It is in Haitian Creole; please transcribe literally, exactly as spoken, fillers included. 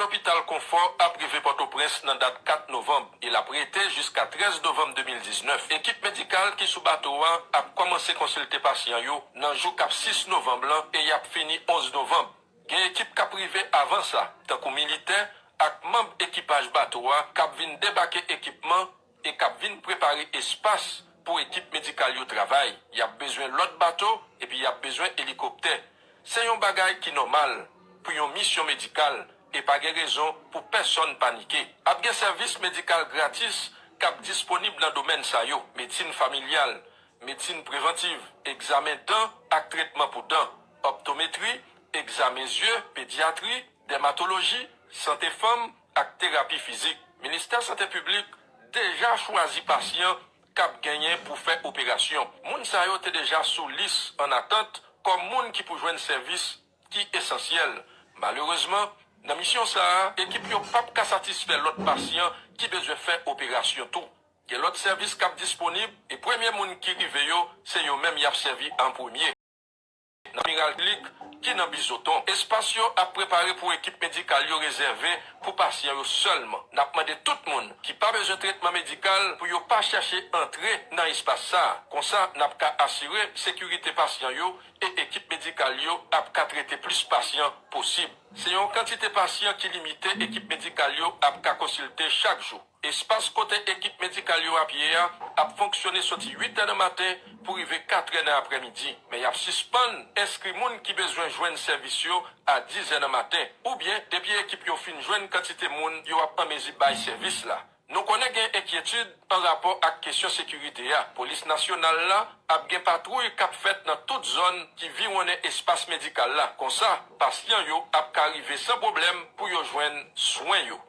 Lopital Konfò ap rive Pòtoprens nan dat kat novanm e l ap rete jiska trèz novanm de mil diznèf. Ekip medikal ki sou bato a ap kòmanse konsilte pasyan yo nan jou k ap sis novanm lan e y ap fini onz novanm. Gen ekip k ap rive avan sa, tankou militè ak manm ekipaj bato a k ap vin debake ekipman e k ap vin prepare espas pou ekip medikal yo travay. Y ap bezwen lòt bato epi y ap bezwen elikoptè. Se yon bagay ki nòmal pou yon misyon medikal e pa gen rezon pou pèsonn panike. Ap gen sèvis medikal gratis k ap disponib nan domèn sa yo: medsin familyal, medsin prevantiv, egzamen dan ak tretman pou dan, optometri, egzamen zye, pedyatri, dèmatoloji, sante fanm ak terapi fizik. Ministè Sante Piblik deja chwazi pasyan k ap genyen pou fè operasyon. Moun sa yo te deja sou lis annatant kòm moun ki pou jwenn sèvis ki esansyèl. Malerezman, nan misyon sa a, ekip yo p ap ka satisfè lòt pasyan ki bezwen fè operasyon tou. Gen lòt sèvis k ap disponib, e premye moun ki rive yo, se yo menm y ap sèvi an premye. Nan Miral Klik, ki nan Bizoton, espas yo ap prepare pou ekip medikal yo rezève pou pasyan yo sèlman. N ap mande tout moun ki pa bezwen tretman medikal pou yo pa chèche antre nan espas sa a. Konsa, n ap ka asire sekirite pasyan yo e ekip medikal yo ap ka trete plis pasyan posib. Se yon kantite pasyan ki limite ekip medikal yo ap ka konsilte chak jou. Espas kote ekip medikal yo ap ye a ap fonksyone soti uit è nan maten pou rive kat è nan aprèmidi, men y ap sispann enskri moun ki bezwen jwenn sèvis yo a diz è nan maten, oubyen depi ekip yo fin jwenn kantite moun yo ap an mezi bay sèvis la. Nou konnen gen enkyetid an rapò ak kesyon sekirite a. Polis Nasyonal la ap gen patwouy k ap fèt nan tout zòn ki viwonnen espas medikal la. Konsa, pasyan yo ap ka rive san pwoblèm pou yo jwenn swen yo.